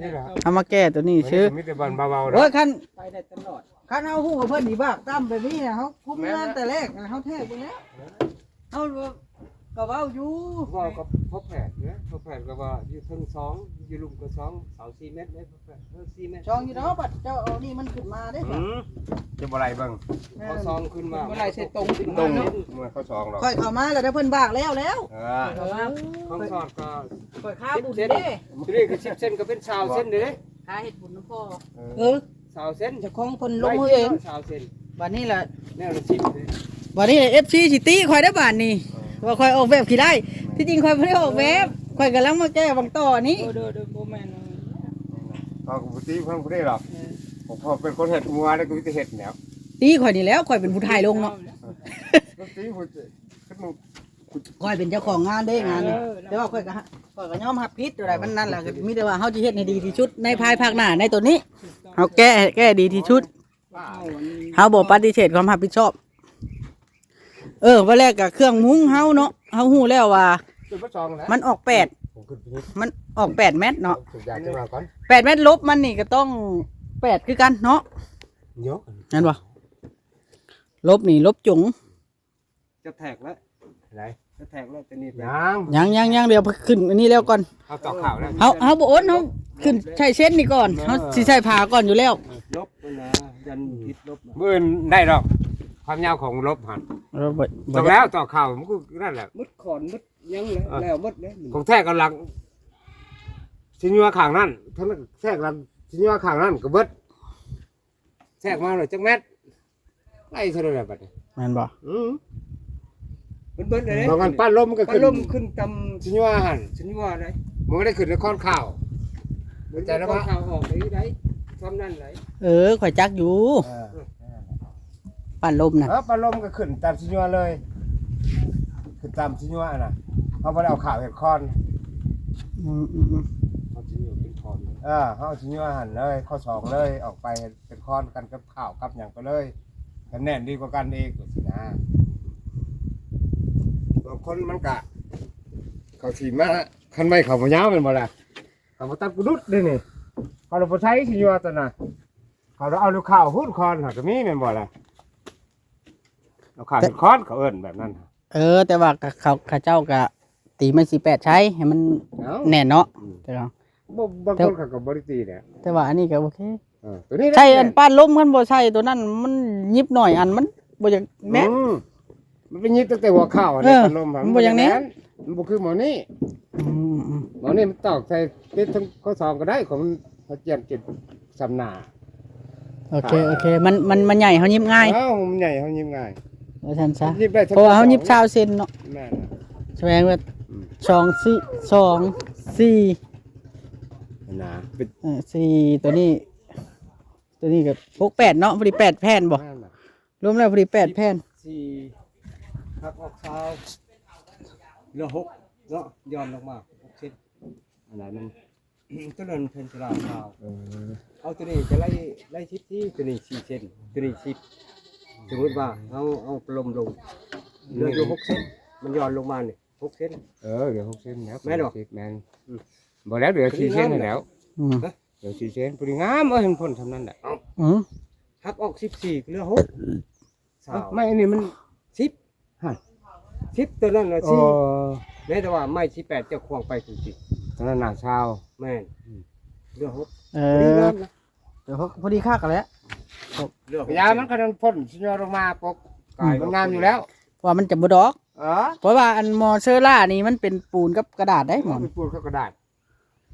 ນີ້ແຫຼະ ເຮົາມາແກ້ໂຕນີ້ຊື່ ມີແຕ່ບ່ອນເບົາໆ ໂອ້ຍ ເນາະ ຄັນ ໄປໄດ້ຕະຫຼອດ ຄັນເຮົາຮູ້ວ່າເພິ່ນຊິບາກຕ່ຳແບບນີ້ນະ ເຮົາຄຸມງານແຕ່ແລກນະ ເຮົາແທກເບິ່ງແລ້ວ ແມ່ນແລ້ວ ເຮົາກະເວົ້າຢູ່ ເວົ້າກັບພໍ່ແພດເດ້ ພໍ່ແພດກະວ່າຢູ່ເທິງສອງ ຢູ່ລຸ່ມກະສອງ ເສົາສີ່ແມັດເດ້ ເອີ ສີ່ແມັດ ສອງຢູ່ດອກ ບັດເຈົ້າເອົານີ້ມັນຂຶ້ນມາເດ້ ອືມ ຈະບໍ່ໄລ່ເບິ່ງ ເອີ ເອົາສອງຂຶ້ນມາ ບໍ່ໄລ່ໃສ່ຕົງຂຶ້ນມາເນາະ ເມື່ອເຂົາສອງດອກ ຂ້ອຍເຂົ້າມາແລ້ວເດີ ເພິ່ນບາກແລ້ວແລ້ວ ເອີ ເອີ ຂ້ອຍຄາບຸນເດ້ ໂຕນີ້ກະສິບເຊັນກະເປັນຊາວເຊັນເດ້ ຄາເຮັດບຸນນຳພໍ່ ເອີ ຊາວເຊັນ ເຈົ້າຂອງເພິ່ນລົງມືເອງ ຊາວເຊັນ ບາດນີ້ລະ ແນວລະສິບເດ້ ບາດນີ້ລະ ເອັຟຊີ ຊິຕິຂ້ອຍເດີບາດນີ້ ເອີ ວ່າຂ້ອຍອອກແບບຂີ້ລ້າຍ ທີ່ຈິງຂ້ອຍບໍ່ໄດ້ອອກແບບ ຂ້ອຍກຳລັງມາແກ້ຫວ່າງຕໍ່ນີ້ ໂດຍໆ ບໍ່ແມ່ນ ເຂົາກະບໍ່ຕິເພິ່ນຜູ້ໃດດອກ ເອີ ເພາະເປັນຄົນເຮັດ ເມື່ອວານນີ້ກະມີແຕ່ເຮັດແລ້ວ ຕິຂ້ອຍນີ້ແຫຼ້ວ ຂ້ອຍເປັນຜູ້ຖ່າຍລົງເນາະ ຕິຜູ້ ຂ້ອຍເປັນເຈົ້າຂອງງານເດ້ ງານນີ້ ເອີ ແຕ່ວ່າຂ້ອຍກະ ຂ້ອຍກໍຍອມຮັບຜິດຕົວໃດມັນນັ້ນແຫຼະ ກໍມີແຕ່ວ່າເຮົາຊິເຮັດໃຫ້ດີທີ່ສຸດໃນພາຍພາກໜ້າໃນຕົວນີ້ ເຮົາແກ້ ແກ້ດີທີ່ສຸດ ເຮົາບໍ່ປະຕິເສດຄວາມຮັບຜິດຊອບ. ເອີ ວ່າແລ້ວກໍເຄື່ອງມຸງເຮົາເນາະ ເຮົາຮູ້ແລ້ວວ່າ ເປັນເບິດສອງແລ້ວ ມັນອອກແປດ ມັນອອກແປດແມັດເນາະ ສູບຢາຂຶ້ນມາກ່ອນ ແປດແມັດ ລົບມັນນີ້ກໍຕ້ອງແປດຄືກັນເນາະ ໂຍ ແມ່ນບໍ່? ລົບນີ້ລົບຈົງ ຈະແທກແລ້ວ ໃດ ຈະແທກແລ້ວ ຕົວນີ້ ຍັງ ຍັງ ຍັງ ຍັງ ດຽວຂຶ້ນອັນນີ້ແລ້ວກ່ອນ ເຮົາຕອກຂ່າວແລ້ວ ເຮົາ ເຮົາບໍ່ອົດ ເຮົາຂຶ້ນໃສ່ເສັ້ນນີ້ກ່ອນ ເອີ ເຮົາຊິໃສ່ຜ້າກ່ອນຢູ່ແລ້ວ ລົບນະ ຢ້ານຜິດລົບ ມື້ອື່ນໄດ້ດອກ ຄວາມຍາວຂອງລົບຫັ້ນ ເອີ ບໍ່ ບໍ່ ຕ້ອງແລ້ວ ຕອກຂ່າວມັນກໍນັ້ນແຫຼະ ໝົດຂອນໝົດຫຍັງແລ້ວ ເອີ ແລ້ວໝົດແລ້ວ ຂອງແທ້ກຳລັງຊິຍົວຂ້າງນັ້ນ ທັງນັ້ນແທກຫຼັງຊິຍົວຂ້າງນັ້ນກໍເບິດ ແທກມາແລ້ວຈັກແມັດ ໄລ່ເທົ່າໃດບັດນີ້ ແມ່ນບໍ່? ອື ມັນເບິດເລີຍ ບາງອັນປັ້ນລົມມັນກໍຂຶ້ນ ປັ້ນລົມຂຶ້ນຕຳຊິຍົວຫັ້ນ ຊິຍົວໃດ ມັນບໍ່ໄດ້ຂຶ້ນນະຄອນຂ່າວ ມັນຈະນະຄອນຂ່າວອອກໄດ້ໃດ ຊ່ຳນັ້ນໃດ ເອີ ຂ້ອຍຈັກຢູ່ ເອີ ປັ້ນລົມນະ ເອີ ປັ້ນລົມກໍຂຶ້ນຕາມຊິຍົວເລີຍ ຂຶ້ນຕາມຊິຍົວຫັ້ນນະ ເຮົາບໍ່ໄດ້ເອົາຂ່າວເຮັດຄອນ ອືມໆໆ ເຮົາຊິຍົວເປັນຄອນ ເອີ ເຮົາຊິຍົວຫັ້ນເລີຍ ຂໍ້ສອງເລີຍ ອອກໄປເຮັດ ເປັນຄອນກັນກັບຂ້າວກັບຫຍັງໄປເລີຍ ກັນແໜ້ນດີກວ່າກັນອີກ ຈັ່ງຊີ້ນະ ບາງຄົນມັນກະ ເຂົາຊິມາ ຄັນໄມ້ເຂົາບໍ່ຍາວແມ່ນບໍ່ລະ ເຂົາບໍ່ຕັດກະດຸດເດ້ນີ້ ເຂົາລະບໍ່ໃຊ້ຊິຢູ່ວ່າຕອນນະ ເຂົາລະເອົາລູກຂ້າວພຸ້ນຄອນຫາກະມີແມ່ນບໍ່ລະ ເອົາຂ້າວເຮັດຄອນ ເຂົາເອີ້ນແບບນັ້ນ ເອີ ແຕ່ວ່າເຂົາ ເຂົາເຈົ້າກະຕີໄມ້ສີ່ແປດໃຊ້ໃຫ້ມັນແໜ້ນເນາະ ເອີ ແຕ່ວ່າ ບໍ່ ບາງຄົນເຂົາກໍບໍ່ໄດ້ຕີແຫຼະ ແຕ່ວ່າອັນນີ້ກໍໂອເຄ ເອີ ຕົວນີ້ແຫຼະ ໃສ່ອັນປານລົມ ຄັນບໍ່ໃສ່ຕົວນັ້ນມັນຫຍິບໜ້ອຍອັນ ມັນບໍ່ຢາກແໜ້ນ ອືມ ມັນໄປຫຍິບຕັ້ງແຕ່ຫົວເຂົ່າຫັ້ນແຫຼະ ເອີ ພັດລົມ ມັນບໍ່ຢາກແໜ້ນ ມັນບໍ່ຄືໝໍນີ້ ອືມໆ ໝໍນີ້ມັນຕອກໃສ່ຕິດທັງຂໍ້ສອງກໍໄດ້ ຂອງມັນ ເຮົາຈຽນເກັບ ຊຳໜ້າ ໂອເຄ ໂອເຄ ມັນ ມັນ ມັນໃຫຍ່ ເຮົາຫຍິບງ່າຍ ເອີ ມັນໃຫຍ່ ເຮົາຫຍິບງ່າຍ ວ່າຊັ້ນຊະ ຫຍິບໄດ້ ເພາະວ່າເຮົາຫຍິບຊາວເຊັນເນາະ ແມ່ນລະ ສະແດງວ່າ ອືມ ສອງ ສີ່ ສອງ ສີ່ ນະ ເປັນ ເອີ ສີ່ ຕົວນີ້ ຕົວນີ້ກໍຫົກ ແປດເນາະ ພໍດີແປດແຜ່ນບໍ່ ແມ່ນລະ ລວມແລ້ວພໍດີແປດແຜ່ນ ສີ່ ຫັກອອກຊາວ ເຫຼືອຫົກເນາະ ຢ່ອນລົງມາຫົກເຊັນ ອັນໃດມັນ ຕົວນັ້ນແຜ່ນສະລາກຂາວ ເອີ ເອົາຕົວນີ້ຈະໄລ່ ໄລ່ສິບສີ່ ຕົວນີ້ສີ່ເຊັນ ຕົວນີ້ສິບ ສົມມຸດວ່າເຮົາເອົາພັດລົມລົງ ເຫຼືອຢູ່ຫົກເຊັນ ມັນຢ່ອນລົງມານີ້ຫົກເຊັນ ເອີ ເຫຼືອຫົກເຊັນແລ້ວ ແມ່ນບໍ່ ແມ່ນ ອືມ ບໍ່ແລ້ວ ເຫຼືອສີ່ເຊັນນີ້ແລ້ວ ອືມ ເຫຼືອສີ່ເຊັນ ພໍດີງາມ ເອີ ເຫັນຜົນຊ່ຳນັ້ນແຫຼະ ອືມ ຫັກອອກສິບສີ່ ເຫຼືອຫົກ ຊາວ ເອົ້າ ໄມ້ອັນນີ້ມັນ ສິບ ຫັ້ນ ສິບ ຕົວນັ້ນນະ ໂອ້ ສີ່ ແມ່ນແຕ່ວ່າໄມ້ສິບແປດເຈົ້າຂວາງໄປຈັ່ງຊີ້ ຕົວນັ້ນນະ ຊາວ ແມ່ນ ອືມ ເຫຼືອຫົກ ເອີ ພໍດີງາມນະ ເຫຼືອຫົກ ພໍດີຄັກຫັ້ນແຫຼະ ເຫຼືອຫົກ ຢາມັນກໍນັ້ນພົ້ນຊິຍໍລົງມາປົກ ອືມ ມັນງາມຢູ່ແລ້ວ ເພາະວ່າມັນຈະບໍ່ດອກ ເອີ ເພາະວ່າອັນໝໍເຊີລ່ານີ້ມັນເປັນປູນກັບກະດາດໄດ໋ ມັນເປັນປູນກັບກະດາດ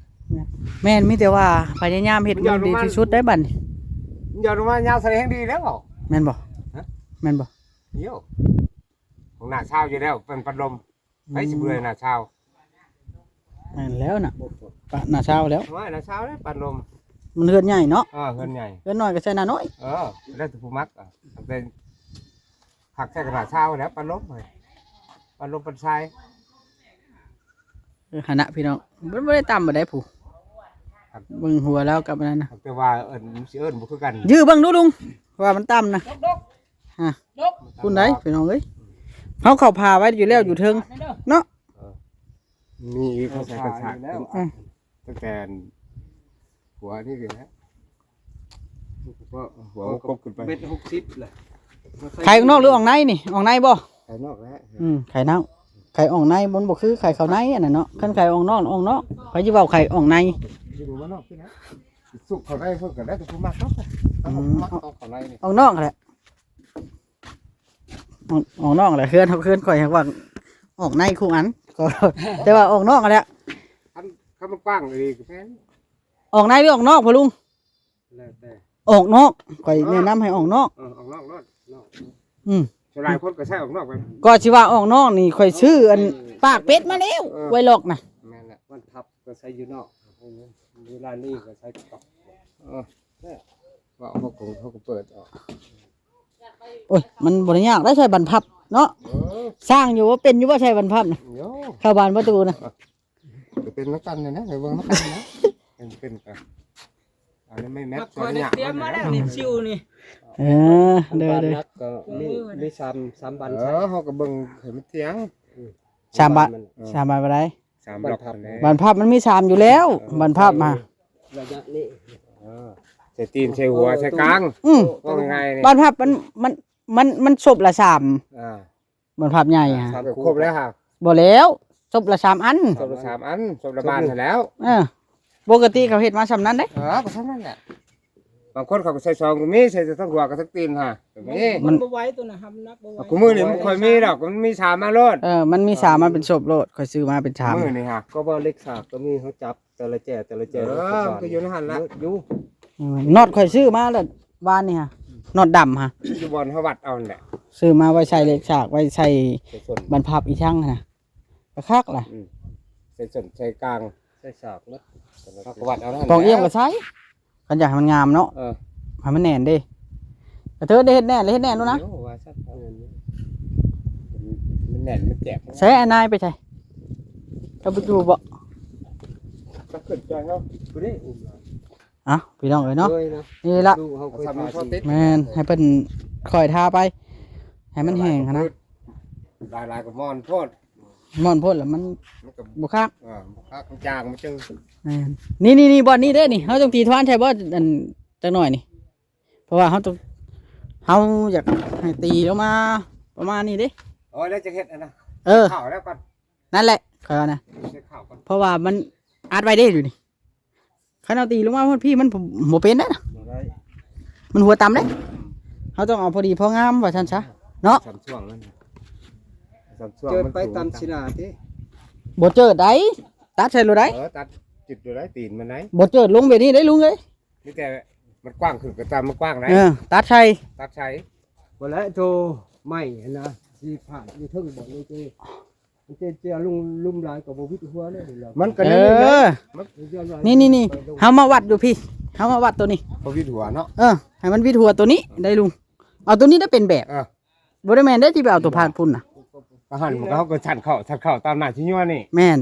ແມ່ນ ມີແຕ່ວ່າພະຍາຍາມເຮັດໃຫ້ມັນດີທີ່ສຸດໄດ໋ບັດນີ້ ມັນຢາວລົງມາຍາວໃສ່ແຮງດີແລ້ວ ແມ່ນບໍ່? ຮະ? ແມ່ນບໍ່? ດຽວ ຂອງໜ້າຊາວຢູ່ແລ້ວ ເປັນພັດລົມ ອືມ ໃຜຊິເບື່ອໜ້າຊາວ ແມ່ນແລ້ວນະ ປະໜ້າຊາວແລ້ວ ໂອ້ຍ ໜ້າຊາວແລ້ວ ພັດລົມ ມັນເຮືອນໃຫຍ່ເນາະ ເອີ ເຮືອນໃຫຍ່ ເຮືອນນ້ອຍກໍໃສ່ໜ້ານ້ອຍ ເອີ ແລ້ວແຕ່ຜູ້ມັກ ເອີ ເປັນ ຄັກແທ້ຂະໜາດຊາວແລ້ວ ປັນລົມເຮີ້ຍ ປັນລົມປັນຊາຍ ເອີ ຫັ້ນນະພີ່ນ້ອງ ມັນບໍ່ໄດ້ຕ່ຳປານໃດຜູ້ ຄັກ ເບິ່ງຫົວລາວກັບອັນນັ້ນນະ ແຕ່ວ່າເອີ້ນ ຊິເອີ້ນບໍ່ຄືກັນ ຢື້ເບິ່ງດູລຸງ ວ່າມັນຕ່ຳນະ ດກໆ ຮະ ດກ ພຸ້ນໃດ໋ພີ່ນ້ອງເອີຍ ເຮົາເຂົ້າຜ່າໄວ້ຢູ່ແລ້ວຢູ່ເທິງເນາະ ເອີ ມີອີກ ເຂົາໃສ່ກັນສາກ ເອີ ຕັ້ງແຕ່ ຫົວນີ້ຄືແລ້ວ ຫົວ ຫົວກົກຂຶ້ນໄປ ເມັດຫົກສິບແຫຼະ ຂາຍອອກນອກຫຼືອອກໃນນີ້ ອອກໃນບໍ່ ຂາຍນອກແລ້ວ ອືມ ຂາຍນອກ ຂາຍອອກໃນມັນບໍ່ຄືຂາຍເຂົ້າໃນອັນນັ້ນເນາະ ຄັນຂາຍອອກນອກ ອອກນອກ ໃຜຊິເວົ້າຂາຍອອກໃນ ຊິບໍ່ມານອກຊີ້ນະ ສຸກເຂົ້າໃນເພິ່ນກໍແລ້ວແຕ່ຜູ້ມັກເນາະ ອືມ ມັກອອກເຂົ້າໃນນີ້ ອອກນອກຫັ້ນແຫຼະ ອອກ ອອກນອກແຫຼະ ເຮືອນ ເຮືອນຂ້ອຍຫາກວ່າອອກໃນຄູ່ອັນ ກໍ ແຕ່ວ່າອອກນອກຫັ້ນແຫຼະ ຄັນ ຄັນມັນກວ້າງອີ່ຫຼີກໍແມ່ນ ອອກໃນຫຼືອອກນອກພໍ່ລຸງ ແລ້ວແຕ່ ອອກນອກ ຂ້ອຍແນະນຳໃຫ້ອອກນອກ ເອີ ອອກນອກໂລດ ນອກ ອືມ ສ່ວນຫຼາຍຄົນກໍໃຊ້ອອກນອກໄປ ກໍຊິວ່າອອກນອກນີ້ ຂ້ອຍຊື້ອັນປາກເປັດມາແລ້ວ ເອີ ໄວ້ລອກນະ ແມ່ນແຫຼະ ບັນພັບກໍໃຊ້ຢູ່ນອກ ເວລານີ້ກໍໃຊ້ປາກ ເອີ ວ່າເຮົາກໍ ເຮົາກໍເປີດອອກ ໂອ້ຍ ມັນບໍ່ໄດ້ຍາກໄດ໋ໃຊ້ບັນພັບເນາະ ເອີ ສ້າງຢູ່ບໍ່ ເປັນຢູ່ບໍ່ໃຊ້ບັນພັບນະ ໂຍ ເຂົ້າບານປະຕູນະ ກໍເປັນນຳກັນນີ້ນະ ໄປເບິ່ງນຳກັນນະ ເປັນ ເປັນກະ ອັນນີ້ໄມ້ແມັດ ມັກ ຂ້ອຍໄດ້ຕຽມມາແລ້ວນີ້ ຊິວນີ້ ເອີ ເດີໆ ບານໜັກກໍມີ ເອີ ມີສາມ ສາມບານ ເອີ ເຮົາກໍເບິ່ງໃຫ້ມັນທ່ຽງ ອືມ ສາມບານ ເອີ ສາມບານບໍ່ໄດ້ ສາມບານພັບ ບານພັບມັນມີສາມຢູ່ແລ້ວ ເອີ ບານພັບມາ ໄລຍະນີ້ ເອີ ໃສ່ຕີນ ໃສ່ຫົວ ໃສ່ກາງ ອືມ ເວົ້າງ່າຍໆນີ້ ບານພັບມັນ ມັນ ມັນ ມັນສົບລະສາມ ອ່າ ມັນພັບໃຫຍ່ ອ່າ ຫະ ສາມ ຄົບແລ້ວຫະ ບໍ່ແລ້ວ ສົບລະສາມອັນ ສົບລະສາມອັນ ສົບລະບານຫັ້ນແລ້ວ ເອີ ປົກກະຕິເຂົາເຮັດມາສ່ຳນັ້ນເດ້ ເອີ ກໍສ່ຳນັ້ນແຫຼະ ບາງຄົນເຂົາກໍໃສ່ສອງກໍມີ ໃສ່ແຕ່ທັງຫົວກັບທັງຕີນຫະ ກໍມີ ມັນບໍ່ໄຫວ ໂຕນັ້ນຫຳໜັກບໍ່ໄຫວ ອ່າ ຄູ່ມື້ນີ້ມັນບໍ່ຄ່ອຍມີດອກ ມັນມີສາມມາໂລດ ເອີ ມັນມີສາມມາເປັນສົບໂລດ ຂ້ອຍຊື້ມາເປັນສາມ ມື້ນີ້ຫະ ກໍວ່າເຫຼັກສາກກໍມີ ເຮົາຈັບ ແຕ່ລະແຈ ແຕ່ລະແຈ ເອີ ມັນກໍຢູ່ໃນຫັ້ນລະ ຢູ່ ອືມ ນັອດຂ້ອຍຊື້ມາແລ້ວວານນີ້ຫະ ນັອດດຳຫະ ຢູ່ບ່ອນເຮົາວັດເອົາຫັ້ນແຫຼະ ຊື້ມາໄວ້ໃສ່ເຫຼັກສາກ ໄວ້ໃສ່ ໃສ່ສົ້ນ ບານພັບອີກຄັ້ງຫັ້ນນະ ກະຄັກລະ ອືມ ໃສ່ສົ້ນ ໃສ່ກາງ ໃສ່ສາກເນາະ ເຮົາກະວັດເອົາຫັ້ນ ປອງອຽມກະໃສ່ ຄັນຢາກໃຫ້ມັນງາມເນາະ ເອີ ໃຫ້ມັນແໜ້ນເດ້ ກະເທີໄດ້ເຮັດແໜ້ນ ເຮັດແໜ້ນໂລດນະ ໂອ້ ວ່າຊັ້ນ ມັນແໜ້ນ ມັນແຈບ ໃສ່ອ້າຍນາຍໄປໃສ ເຈົ້າໄປຢູ່ບໍ່ ກໍຂຶ້ນຈອຍເຮົາ ຜູ້ນີ້ອຸ້ມລະ ເອົ້າ ພີ່ນ້ອງເອີຍເນາະ ເອີຍນະ ນີ້ລະ ລູກເຮົາເຄີຍທາ ແມ່ນ ໃຫ້ເພິ່ນຄ່ອຍທາໄປ ໃຫ້ມັນແຫ້ງຫັ້ນນະ ຫຼາຍໆກໍມ່ອນໂພດ ມ່ອນໂພດລະມັນ ມັນກໍບໍ່ຄັກ ເອີ ບໍ່ຄັກ ມັນຈາງ ມັນຈື່ ແມ່ນ ນີ້ໆໆ ບ່ອນນີ້ເດ້ນີ້ ເຮົາຕ້ອງຕີທວານໃສ່ບໍ່ ອັນ ຈັກໜ້ອຍນີ້ ເພາະວ່າເຮົາຕ້ອງ ເຮົາຢາກໃຫ້ຕີລົງມາປະມານນີ້ເດ້ ໂອ້ຍ ແລ້ວຈະເຮັດອັນນະ ເອີ ເຂົ້າແລ້ວກ່ອນ ນັ້ນແຫຼະ ຂ້ອຍວ່ານະ ເຮັດເຂົ້າກ່ອນ ເພາະວ່າມັນອັດໄວ້ເດ້ຢູ່ນີ້ ຄັນເຮົາຕີລົງມາຮອດພີ້ມັນບໍ່ ບໍ່ເປັນເດ້ນະ ບໍ່ໄດ້ ມັນຫົວຕ່ຳເດ້ ເຮົາຕ້ອງເອົາພໍດີພໍງາມວ່າຊັ້ນຊະເນາະ ສາມຊ່ວງນັ້ນ ສາມຊ່ວງ ເຈີດໄປຕາມສີໜ້າຕິ ບໍ່ເຈີດໃດ ຕັດໃສ່ໂລດໃດ ເອີ ຕັດຈຸດໂລດໃດ ຕີນມັນໃດ ບໍ່ເຈີດລົງແບບນີ້ໄດ໋ລຸງເອີຍ ມີແຕ່ມັນກວ້າງຂຶ້ນກໍຕາມມັນກວ້າງໃດ ເອີ ຕັດໃສ່ ຕັດໃສ່ ບໍ່ແລ້ວໂຕໄມ້ຫັ້ນນະ ຊິພາດຢູ່ເທິງບໍ່ນີ້ຕິ ມັນຈະ ຈະລົງລຸ່ມຫຼາຍກໍບໍ່ວິດຫົວເລີຍ ມັນກໍ ເອີ ນີ້ໆໆ ເຮົາມາວັດຢູ່ພີ້ ເຮົາມາວັດໂຕນີ້ ບໍ່ວິດຫົວເນາະ ເອີ ໃຫ້ມັນວິດຫົວໂຕນີ້ໄດ໋ລຸງ ເອົາໂຕນີ້ໄດ້ເປັນແບບ ເອີ ບໍ່ໄດ້ແມ່ນເດ້ທີ່ໄປເອົາໂຕພາດພຸ້ນນະ ກໍຫັ້ນ ມັນກໍ ເຮົາກໍສັນເຂົ້າ ສັນເຂົ້າຕາມໜ້າຊິຍົວນີ້ ແມ່ນ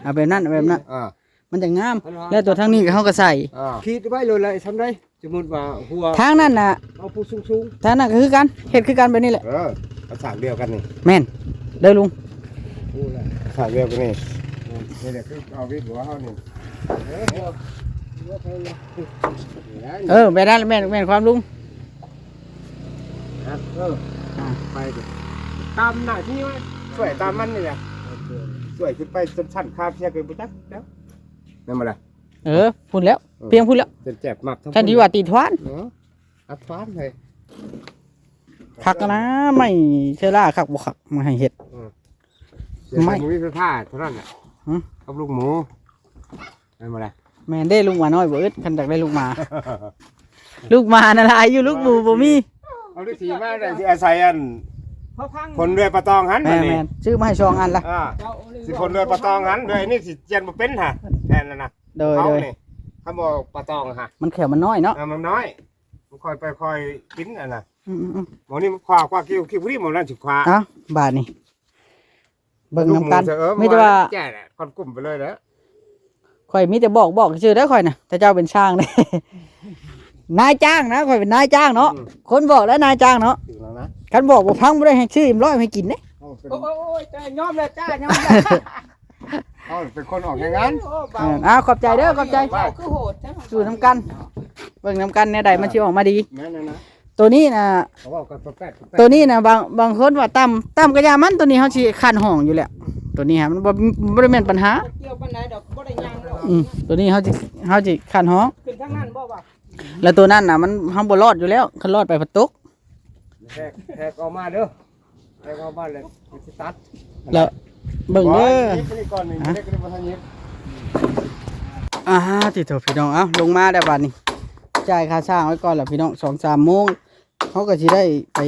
ເອົາແບບນັ້ນ ເອົາແບບນັ້ນ ອ່າ ມັນຈະງາມ ແລ້ວໂຕທາງນີ້ກໍເຮົາກໍໃສ່ ອ່າ ຂີດໄວ້ໂລດແຫຼະ ຊ່ຳໃດ ສົມມຸດວ່າຫົວ ທາງນັ້ນນະ ເອົາຜູ້ສູງໆ ທາງນັ້ນກໍຄືກັນ ເຮັດຄືກັນແບບນີ້ແຫຼະ ເອີ ເອົາສາກດຽວກັນນີ້ ແມ່ນ ເດີລຸງ ໂອ້ ແຫຼະ ສາກດຽວກັນນີ້ ນີ້ແຫຼະຄືເອົາວິດຫົວເຮົານີ້ ເອີ ເອີ ແບບນັ້ນແມ່ນ ແມ່ນຄວາມລຸງ ເອີ ອ່າ ໄປຕາມໜ້າທີ່ໄວ້ ຊ່ວຍຕາມມັນນີ້ແຫຼະ ຊ່ວຍຂຶ້ນໄປຊັ້ນໆ ຄາເພຍກໍບໍ່ຈັກແລ້ວ ແມ່ນບໍ່ລະ ເອີ ພຸ້ນແລ້ວ ເອີ ພຽງພຸ້ນແລ້ວ ເປັນແຈບມັກທັງ ທ່ານທີ່ວ່າຕີທວານ ເອີ ອັດທວານເລີຍ ຄັກນະ ໄມ້ເຊລາຄັກບໍ່ຄັກ ມາໃຫ້ເຮັດ ອືມ ໄມ້ ບໍ່ມີໄຟຟ້າເທົ່ານັ້ນແຫຼະ ຫຶ ກັບລູກໝູ ແມ່ນບໍ່ລະ ແມ່ນເດ້ ລູກໝານ້ອຍບໍ່ອຶດ ຄັນຢາກໄດ້ລູກໝາ ລູກໝານະຫຼາຍຢູ່ ລູກໝູບໍ່ມີ ເອົາລະສີມາໄດ້ ຊິອາໄສອັນ ເຂົາພັງ ພົນເລື່ອຍປະຕອງຫັ້ນ ແມ່ນ ບັດນີ້ ແມ່ນ ຊື້ມາໃຫ້ສອງອັນລະ ອ່າ ຊິພົນເລື່ອຍປະຕອງຫັ້ນ ເລື່ອຍນີ້ຊິຈຽນບໍ່ເປັນຫະ ແມ່ນລະນະ ໂດຍ ເຂົາ ໂດຍ ນີ້ ຄຳວ່າປະຕອງຫະ ມັນແຂວມັນນ້ອຍເນາະ ເອີ ມັນນ້ອຍ ມັນຄ່ອຍໄປຄ່ອຍກິນຫັ້ນນະ ອືມໆໆ ໝໍນີ້ມັນຂວາ ຂວາຄິວ ຄິວນີ້ໝໍນັ້ນຊິຂວາ ເອົ້າ ບາດນີ້ ເບິ່ງນຳກັນ ມີແຕ່ວ່າ ແຈ້ແຫຼະ ຄອນກຸ້ມໄປເລີຍແຫຼະ ຂ້ອຍມີແຕ່ບອກ ບອກຊື່ເດີຂ້ອຍນະ ແຕ່ເຈົ້າເປັນຊ່າງເດ້ ນາຍຈ້າງນະ ຂ້ອຍເປັນນາຍຈ້າງເນາະ ອືມ ຄົນບອກແລ້ວນາຍຈ້າງເນາະ ຖືກແລ້ວນະ ຄັນບອກບໍ່ຟັງບໍ່ໄດ້ໃຫ້ຊື້ເອັມຮ້ອຍໃຫ້ກິນເດ້ ເອົາເປັນ ໂອ້ຍ ໂອ້ຍ ໂອ້ຍ ຍອມແລ້ວຈ້າ ຍອມແລ້ວ ເອົາເປັນຄົນອອກແຮງງານ ໂອ້ ເບົາ ເອີ ອ້າວ ຂອບໃຈເດີ ຂອບໃຈ ເບົາຄືໂຫດແທ້ ສູ້ນຳກັນ ເບິ່ງນຳກັນແນວໃດມັນຊິອອກມາດີ ແມ່ນນະ ໂຕນີ້ນະ ເຂົາເວົ້າກັນແປກໆ ໂຕນີ້ນະ ບາງ ບາງຄົນວ່າຕ່ຳ ຕ່ຳກະຢ່າມັນ ໂຕນີ້ເຮົາຊິຄັນຫ້ອງຢູ່ແລ້ວ ໂຕນີ້ຫະ ມັນບໍ່ ບໍ່ໄດ້ແມ່ນປັນຫາ ບໍ່ກ່ຽວປານໃດດອກ ບໍ່ໄດ້ຍ່າງດອກ ອືມ ໂຕນີ້ເຮົາຊິ ເຮົາຊິຄັນຫ້ອງ ຂຶ້ນທາງນັ້ນບໍ່ວະ ແລ້ວໂຕນັ້ນນະ ມັນ ເຮົາບໍ່ລອດຢູ່ແລ້ວ ຄັນລອດໄປພັດຕົກ ແທກ ແທກອອກມາເດີ ແທກອອກມາແລ້ວຊິຕັດ ແລ້ວເບິ່ງເດີ ບໍ່ ນີ້ກ່ອນນີ້ ຮະ ເລັກນີ້ບໍ່ທັນຫຍິບ ອ່າ ຕິໂທ ພີ່ນ້ອງ ເອົ້າ ລົງມາແລ້ວບາດນີ້ ຈ່າຍຄ່າສ້າງໄວ້ກ່ອນລະພີ່ນ້ອງ ສອງສາມໂມງ ເຮົາກໍຊິໄດ້ໄປ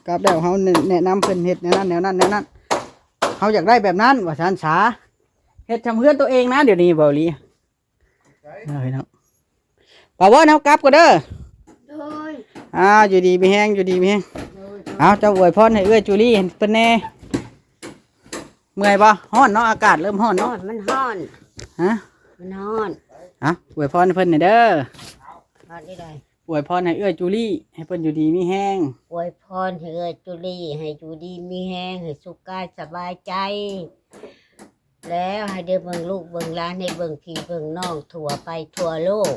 ກັບແລ້ວ ເຮົາແນະນຳເພິ່ນເຮັດແນວນັ້ນແນວນັ້ນແນວນັ້ນ ເຮົາຢາກໄດ້ແບບນັ້ນວ່າຊັ້ນສາ ເຮັດທຳເຮືອນໂຕເອງນະ ດຽວນີ້ເບົາຫຼີ ເອົາພີ່ນ້ອງ ປາວອນ ເຮົາກັບກ່ອນເດີ ໂດຍ ອ່າ ຢູ່ດີມີແຮງ ຢູ່ດີມີແຮງ ໂດຍ ເອົາ ເຈົ້າອວຍພອນໃຫ້ເອື້ອຍຈູລີເພິ່ນແດ່ ເມື່ອຍບໍ່? ຮ້ອນເນາະ ອາກາດເລີ່ມຮ້ອນເນາະ. ຮ້ອນ ມັນຮ້ອນ. ຮະ? ມັນຮ້ອນ. ອະ ອວຍພອນໃຫ້ເພິ່ນແດ່ເດີ. ພອນໄດ້ໃດ? ອວຍພອນໃຫ້ເອື້ອຍຈູລີ ໃຫ້ເພິ່ນຢູ່ດີມີແຮງ. ອວຍພອນໃຫ້ເອື້ອຍຈູລີ ໃຫ້ຢູ່ດີມີແຮງ ໃຫ້ສຸກກາຍສະບາຍໃຈ ແລ້ວໃຫ້ໄດ້ເບິ່ງລູກເບິ່ງຫຼານ ໃຫ້ເບິ່ງພີ່ເບິ່ງນ້ອງທົ່ວໄປທົ່ວໂລກ.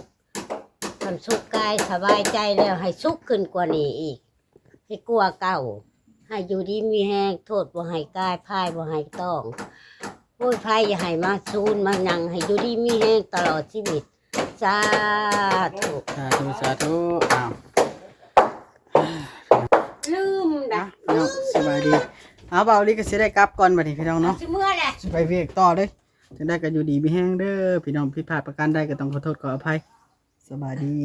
ຄັນສຸກກາຍສະບາຍໃຈແລ້ວ ໃຫ້ສຸກຂຶ້ນກວ່ານີ້ອີກ ໃຫ້ກວ່າເກົ່າ. ໃຫ້ຢູ່ດີມີແຮງ ໂທດບໍ່ໃຫ້ກາຍ ພາຍບໍ່ໃຫ້ຕ້ອງ. ໂອ້ຍ ໄພຢ່າໃຫ້ມາສູນມາຫຍັງ ໃຫ້ຢູ່ດີມີແຮງຕະຫຼອດຊີວິດ. ສາທຸ ສາທຸ ສາທຸ. ອ້າວ ລືມນະ ອ່ະ ພີ່ນ້ອງ ສະບາຍດີ. ເອົາ ບ່າວລີກໍຊິໄດ້ກັບກ່ອນບັດນີ້ພີ່ນ້ອງເນາະ ຊິເມືອແຫຼະ ຊິໄປວຽກຕໍ່ເດ້. ຈັ່ງໃດກໍຢູ່ດີມີແຮງເດີພີ່ນ້ອງ ຜິດພາດປະການໃດກໍຕ້ອງຂໍໂທດຂໍອະໄພ. ສະບາຍດີ.